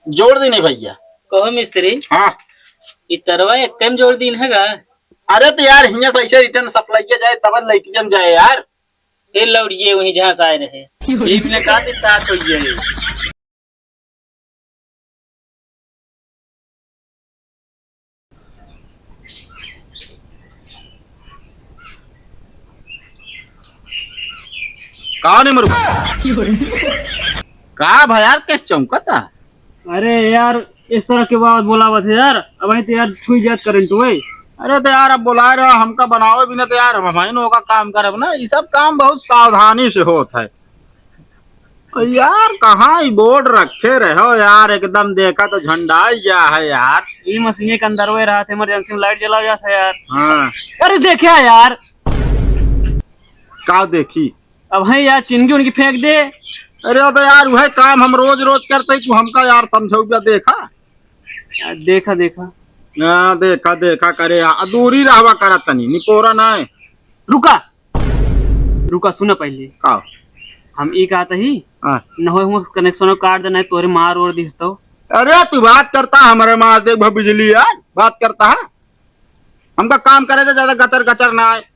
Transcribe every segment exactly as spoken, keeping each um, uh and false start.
जोड़ दीन है भइया। कहो मिस्त्री। हाँ। ई तरवा एक में जोड़ दीन है का? अरे तो यार, हियाँ से ऐसे return supply किया जाए, तब लइटिया में जाए यार। फिर लौटिए वहीं जहाँ से आए रहे। भीम ने कहा कि साथ हो गया ये। का ने मरुआ? का भा यार, कैसे चौंकता? अरे यार, इस तरह के बात बोलावत है यार, अब वहीं तो यार छुई जात करंट हुए। अरे तो यार, अब बोला रहा, हमका बनावे भी ना तो यार, हम भाई का काम करब ना, ये सब काम बहुत सावधानी से होत है। यार, कहाँ ई बोर्ड रखे रहो यार, एकदम देखा तो झंडा ही गया है यार। ई मशीन के अंदर वे रहा था, इमरजेंसी में लाइट जला जाता है यार। हाँ। अरे देखा यार। का देखी? अब है यार, चिनगी उनकी फेंक दे। अरे तो यार, वह काम हम रोज रोज करते ही, तू हमका यार समझौबा, देखा। यार, देखा, देखा। हाँ, देखा, देखा करे यार, दूरी रहवा करा तनी, निपोरा ना है। रुका, रुका, सुना पहले। का? हम ई कहत ही, हाँ। न हो हम कनेक्शन काट देना है, तोरे मार ओर दिस तो। अरे तू बात करता, हमारे मार दे भा बिजली यार, बात करता है। हमका काम करे दे, ज्यादा गचर गचर ना है।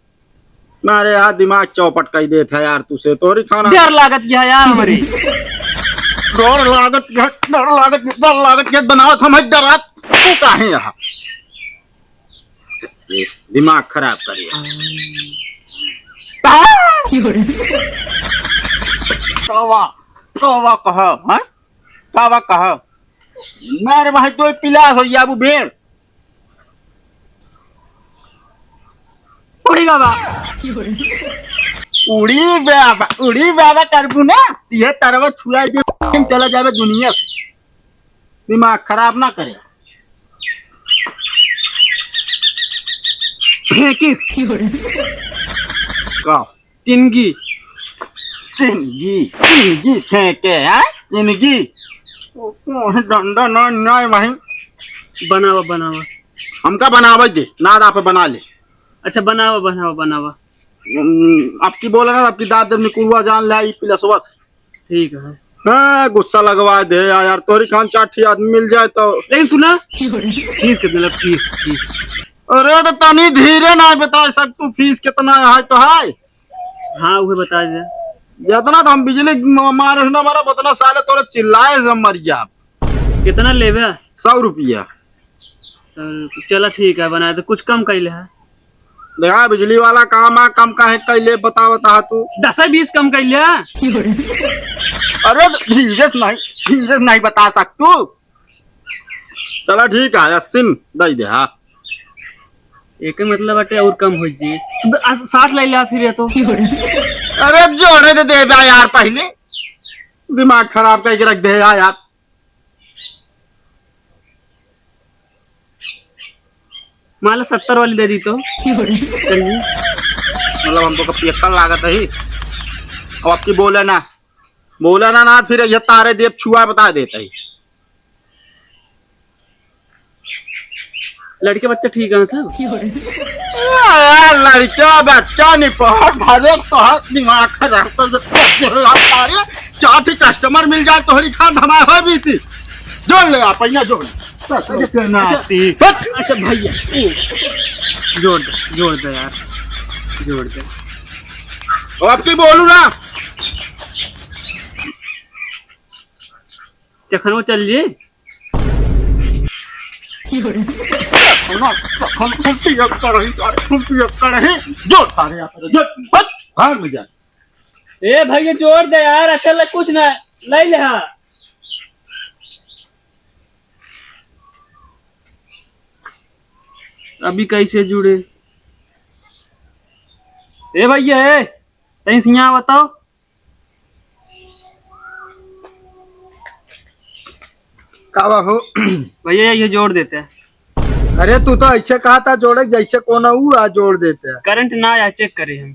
मारे यार दिमाग चौपट कर देत है यार, तू से तोरी खाना। डर लागत क्या यार हमारी? डर लागत क्या, डर लागत, डर लागत क्या बनावत हम डरात, तू काहे यहाँ? दिमाग खराब करिया। कावा, कावा कहा, हाँ? कावा कहा? मारे भाई दो पिला हो या वो भेड़। उड़ी बाबा। उड़ी बाबा, उड़ी बाबा करबू ना, ये तरवा छुआ दे, चला जावे दुनिया से। दिमाग खराब ना करे। फेंकिस। का? चिनगी। चिनगी, चिनगी फेंके, हैं? चिनगी। ओ, कौन डंडा ना, ना भाई। बनावा, बनावा। हमका बनावे दे, नाद आप बना ले। अच्छा, बनावा, बनावा, बनावा। हम्म, आपकी बोला ना, आपकी दाद निकुलवा जान ले आई प्लसवा से। ठीक है। हाँ, गुस्सा लगवा दे यार, तोरी खान चार ठी आदमी मिल जाए तो। लेकिन सुना, फीस कितना लग, फीस, फीस। अरे तो तनी धीरे ना बता सक तू, फीस कितना है तो है? हाँ, उहे बता दे। जितना तो हम बिजली म-, मारे ना मारा, उतना साले तोरे चिल्लाए से मर जा। कितना लेबे? सौ रुपया। सौ रुपया। चला ठीक है, बना दे, कुछ कम कर ले है। देखा, बिजली वाला काम आ, कम काहे कैले, बता, बता तू। दस बीस कम कर ले। अरे, तो धीरे से नहीं, धीरे से नहीं बता सक तू। चला, ठीक है, अस्सी दे दे, हाँ। एक मतलब बाटे और कम हो जी। आ, साठ ले ले फिर ये तो। अरे, जोड़े दे दे बा यार पहले। दिमाग खराब करके रख दे यार। मान लो सत्तर वाली दे दी तो। चलिए। मतलब हमको कब पियक्कड़ लागत है। अब आपकी बोले ना, बोले ना, ना फिर ये तारे देव छुआ बता देता है। लड़के बच्चे ठीक हैं सब? यार, लड़का बच्चा नहीं पढ़, भरे तो हाथ दिमाग खराब कर दे। अरे, चार ठे कस्टमर मिल जाए, तोहरी खान धमाए हो भी थी। जोड़ ले आप, पहले जोड़। अरे, नाती। अच्छा, अच्छा भैया, ए, जोड़ दे, जोड़ दे यार, जोड़ दे। अब आपकी बोलू ना। चखनो चल जी। चखनो, चखन खुलती है करही, सारे खुलती है करही। जोड़ सारे यहाँ पर, जोड़, हट, बाहर में जा। ए भैया जोड़ दे यार, अच्छा लग कुछ ना, ले ले हाँ। अभी कैसे जुड़े? ए भैया, ए, तहीं से यहाँ बताओ। का बा हो? भैया, ये जोड़ देते हैं। अरे, तू तो ऐसे कहा था जोड़े, जैसे कौन है, वो आ जोड़ देते हैं। करंट ना आया, चेक करे हम।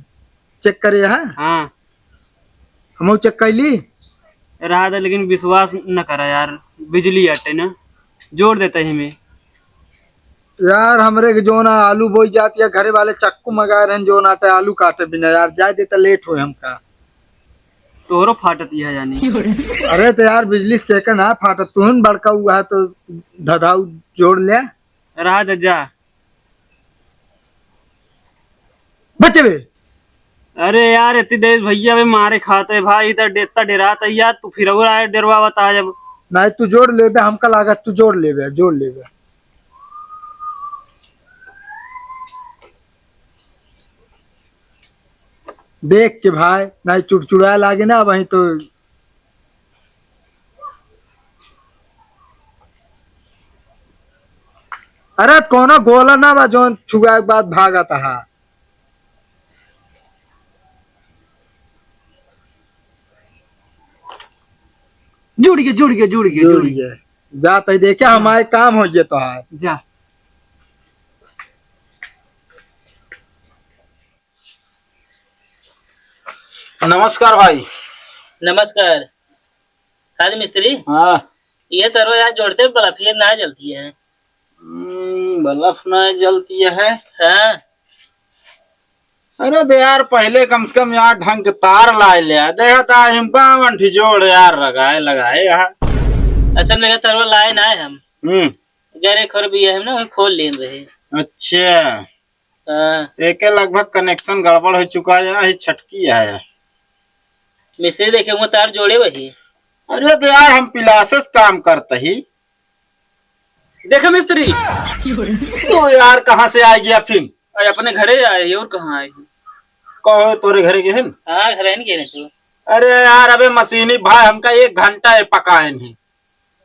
चेक करे है? हाँ। हमहू चेक कैली। रहा था, लेकिन विश्वास न करा यार, बिजली अटे ना, जोड़ देते हैं हमें। यार, हमरे के जोन आलू बोई जात या घरे वाले चक्कू मंगाए रहन, जोन आटे आलू काटे बिना यार, जाए देता, लेट होए हमका। तोहरो फाटत यह जानी। अरे तो यार, बिजली से केकर ना फाटत, तुहन बड़का हुआ है तो धधाऊ जोड़ ले। रहा दे जा। बच्चे बे। अरे यार, इतनी देर भैया बे मारे खाते भाई, इधर डे-, इतना डेरात है यार, तू फिर और आए डेरवावत आज अब। नहीं, तू जोड़ लेबे, हमका लागत तू जोड़ लेबे, जोड़ लेबे। देख के भाई, नहीं चुड़चुड़ा लागे ना वहीं तो। अरे कोनो गोला ना बा जौन छुआ के बाद भागत हा। जुड़ गए, जुड़ गए, जुड़ गए, जुड़ जुड़ गए। गए। जा तई देखे, हमारे काम हो गया तो है। जा। नमस्कार भाई। नमस्कार। काजी मिस्त्री? हाँ। ये तरो यार जोड़ते बल्ब ये ना जलती है। हम्म, बल्ब ना जलती है। हाँ। अरे दे यार, पहले कम से कम यार ढंग के तार लाए ले। देखा था हम बावन ठी जोड़ यार लगाए, लगाए यहाँ। असल में ये तरवा लाए ना है हम। हम्म। गैरे खर भी है हम ना, वही खोल लेन रहे। अच्छा। हाँ। तो एके लगभग connection गड़बड़ हो चुका है, ये छटकी है। मिस्त्री देखे हुए तार जोड़े वही। अरे तो यार हम पिलासेस काम करते ही। देखा मिस्त्री। तो यार कहाँ से आ गया फिर? अरे अपने घरे आए ही और कहाँ आए ही? कहो तोरे घरे के हैं? हाँ, घरे नहीं गए तो। अरे यार, अबे मशीनी भाई हमका एक घंटा है पकाए नहीं।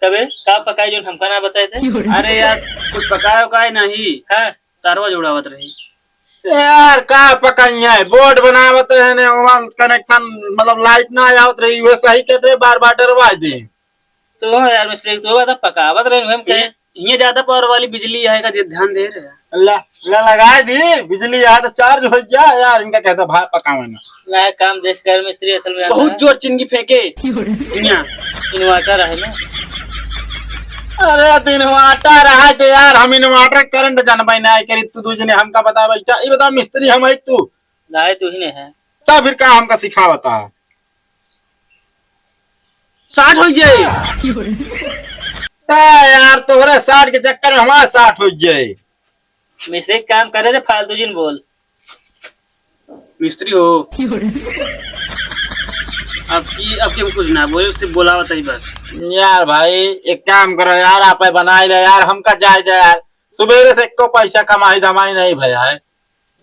तबे का पकाए जो हमका ना बताए थे? अरे यार, कुछ पकाए उकाए नहीं। हाँ। तारवा जोड़ावत रही। यार का पकाइया है, बोर्ड बनावत रहे ने, ओवन connection, मतलब लाइट ना आवत रही, वह सही कर रहे, बार बार डरवा दे। तो यार मिस्त्री, तो बात पकावत रहे, हम कहे। ये, ये ज्यादा पावर वाली बिजली है का, ध्यान दे रहे हैं। ला, ला लगाए दी, बिजली आए तो चार्ज हो जा यार, इनका कहता भाई पकावे ना। ना काम देख कर मिस्त्री असल में बहुत आता है। जोर चिंगी फेंके। यहाँ इन्वर्टर है ना। अरे तो इन्वर्टर है तो यार, हम इन्वर्टर करंट जानबे ना करी, तू दू जने हमका बतावे क्या? ये बता मिस्त्री हम है तू? ना है, तू ही नहीं है। तब फिर का हमका सिखावता है? साठ हो जाए। ए यार, तोहरे साठ के चक्कर में हमारा साठ हो जाए। मिस्त्री काम करे थे, फालतू जिन बोल। मिस्त्री हो। अब की, अब की हम कुछ ना बोले, उससे बोलावत ही बस। यार भाई, एक काम करो यार, आप बनाए ले यार, हमका जाए दे यार। सुबेरे से एको पैसा कमाई धमाई नहीं भया है।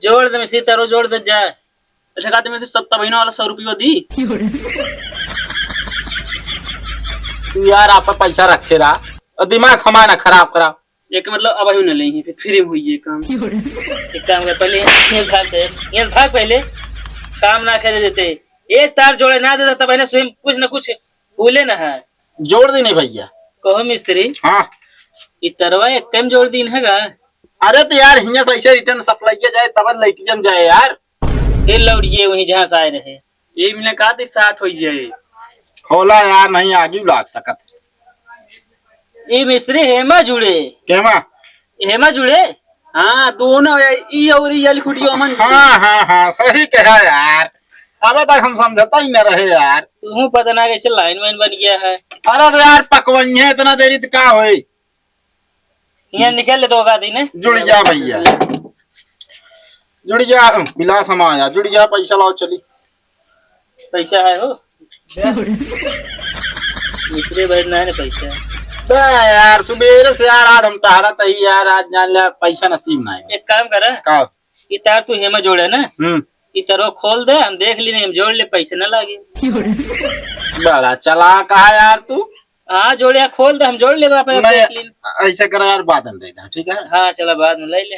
जोड़ दे मिस्त्री, तारो जोड़ दे जा। अच्छा, कहते मिस्त्री सत्ता महीना वाला सौ रुपया दी। तू यार, आप पैसा रखे रहा और दिमाग हमारा ना खराब करा। एक मतलब अब ही न लेही, फिर फ्री में हुई ये काम। एक काम कर, पहले ये भाग दे, ये भाग पहले, काम ना करे देते, एक तार जोड़े ना देता तब इन्हें स्वयं कुछ न कुछ बोले ना है। जोड़ देने भैया। कहो मिस्त्री। हाँ। ई तरवा एक टाइम जोड़ दीन है का? अरे तो यार, हियां से ऐसे रिटर्न सप्लाई जाए तब लाइटियम जाए यार। फिर लौट गए वहीं जहाँ से आए रहे। ये मैंने कहा थी साठ हो जाए। खोला यार, नहीं आगी लाग सकत। ई मिस्त्री हेमा जुड़े। केमा? हेमा जुड़े? हाँ, दोनों है, ई और ई वाली खुटियो मन। हाँ, हाँ, हाँ, सही कहा यार। अबे तक हम समझता ही न रहे यार। तू पता ना कैसे लाइन वाइन बन गया है। अरे तो यार, पकवइये इतना देरी तो का होई? यहाँ निकल ले तो का दिन है। जुड़ गया भैया, जुड़ गया, बिलास हम आया, जुड़ गया, पैसा लाओ चली। पैसा है हो? मिस्त्री भाई ना है ना पैसा। बे यार, सुबेरे से यार, आज हम टहरत ही यार, आज जान ले पैसा नसीब ना है। एक काम करा। का? ई तार तू हेमा जोड़े ना, हम्म। ई तारो खोल दे, हम देख ली नहीं, हम जोड़ ले, पैसे ना लागे। बड़ा चालाक है यार तू। हाँ, जोड़े खोल दे, हम जोड़ ले, बाप रे, नहीं, देख ली। ऐसे करा यार, बाद में दे दे, ठीक है? हाँ, चला, बाद में ले ले।